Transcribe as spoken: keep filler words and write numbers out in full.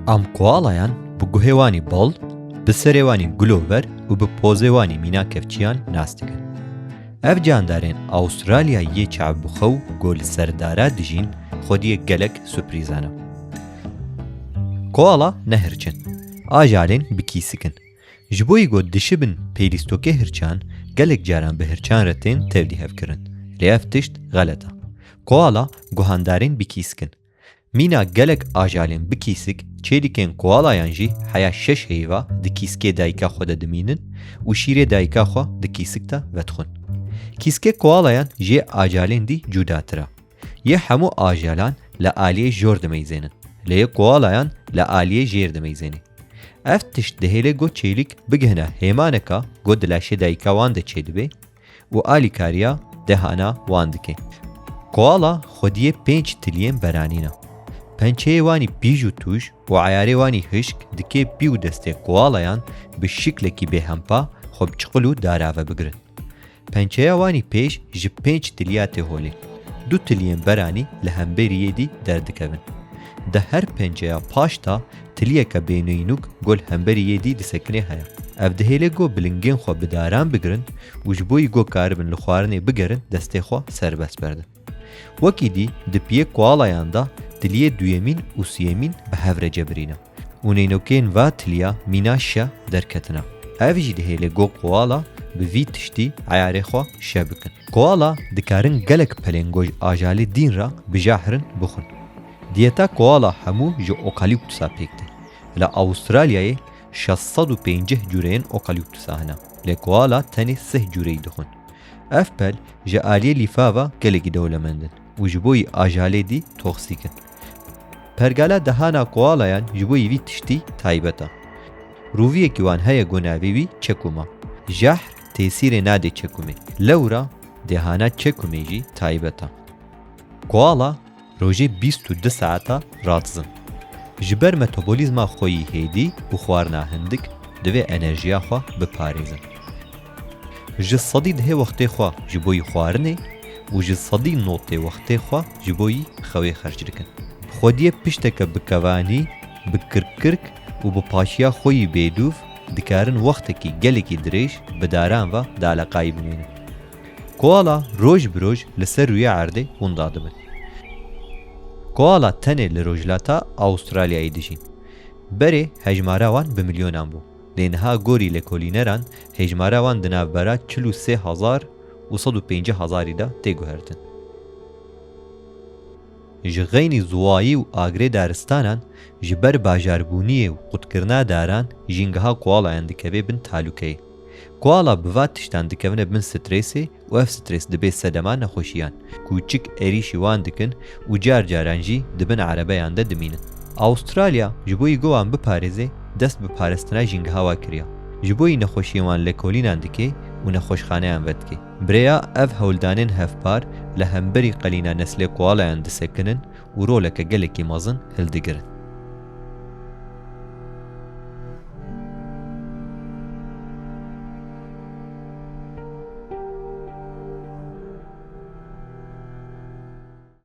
Em koalayan bi guhê wanî bal, bi serê wanî gulover û bi pozê wanî mîna kevçiyan nas dikin. Ev candarên Awistralya yê çavbixwe û ku li ser dara dijîn, xwediyê gelek surprîzan e. Koala ne hirç in. Ajalên bi kîsik in. Ji bo yî ku dişibin pêlîstokê hirçan, gelek caran bi hirçan re tên tevlîhevkirin. Lê ev tişt xelet e. Koala guhandarên bi kîsik in. Mîna gelek ajalên bi kîsik, çêlikên koalayan jî heya şeş heyva di kîskê dayika xwe de dimînin û şîrê dayika xwe di kîsik de vedixwin. Kîskê koalayan jê ajalên dî cudatir e. Yê hemû ajalan li aliyê jor dimeyzênin. Lê yê koalayan li aliyê jêr dimeyzênê. Ev tişt dihêle ku çêlik bigihine hêmaneka ku di laşê dayika wan de çêdibe û alîkariya dehana wan dike. Koala xwediyê pênc tiliyên beranî ne. Pençeyê wanî pîj û tûj û eyarê wanî hişk dike pî û destê koalayan bi şiklekî bêhempa xwe bi çiqil û dara ve bigirin. Pençeya wanî pêş ji pênc tiliya tê holê. Du tiliyên beranî li hemberî yê dî derdikevin. Di her pençeya paş de tiliyeke bênûynûk ku li hemberî yê dî disekine heye. Ev dihêle ku bi lingên xwe bi daran bigirin û ji bo yî ku karibin li xwarinê bigerin destê xwe serbest berdin. Wekî dî di piyê koalayan de tiliyê duyemîn û siyemîn bi hev re cebirîne û nênokên va tiliya mîna şe derketine. Ev jî dihêle ku koala bi vî tiştî eyarê xwe şe bikin. Koala dikarin gelek pelên ku ji ajalê dîn re bijahrin bixwin. Diyeta koala hemû ji okalîptusa pêk tê. Li Awistralyayê şeş sed û pêncî cureyên okalîptusa hene. Lê koala tenê sih cureyî dixwin. Ev pel ji aliyê lîfa ve gelekî dewlemend in û ji bo yî ajalê dî toksîk in. Pergala dehana koalayan ji bo yî vî tiştî taybet e. Rûviyekî wan heye ku navê wî çekum e. Jahr tesîrê nade çekumê. Lewra dehana çekumê jî taybet e. Koala rojê bîst û du saeta radizin. Ji ber metabolîzma xwe yî hêdî û xwarina hindik divê enerjiya xwe biparêzin. Ji sedî dehê wextê xwe ji bo yî xwarinê û ji sedî notê wextê xwe ji bo yî xewê xerc dikin. Xwediyê pişteke bi kevanî, bi kirkkirk û bi paşiya xwe yî bêdûv dikarin wextekî gelekî dirêj bi daran ve di eleqayî bimînin. Koala roj bi roj li ser rûyê erdê winda dibin. Koala tenê li Rojhilata Awistralyayê dijîn. Berê hejmara wan bi milyonan bû. Lê niha gorî lêkolîneran hejmara wan di navbera çil û sê hezar û sed û pêncî hezarî de tê guhertin. Ji xeynî ziwayî û agirê daristanan ji ber bajarbûniyê û qutkirina daran jîngeha koalayan dikeve bin talûkeyê. Koala bi va tiştan dikevine bin stresê û ev stres dibe sedema nexweşiyan. Kûçik êrîşî wan dikin û car caran jî di bin erebeyan de dimînin. Awistralya ji bo yî ku wan biparêze, dest bi parastina jîngeha wa kiriya. Ji bo yî nexweşiyên wan lêkolînan dike û nexweşxaneyan vedike. Bi rêya ev hewldanên hevpar li hemberî qelîna neslê koalayan disekinin û roleke gelekî mezin hildigirin.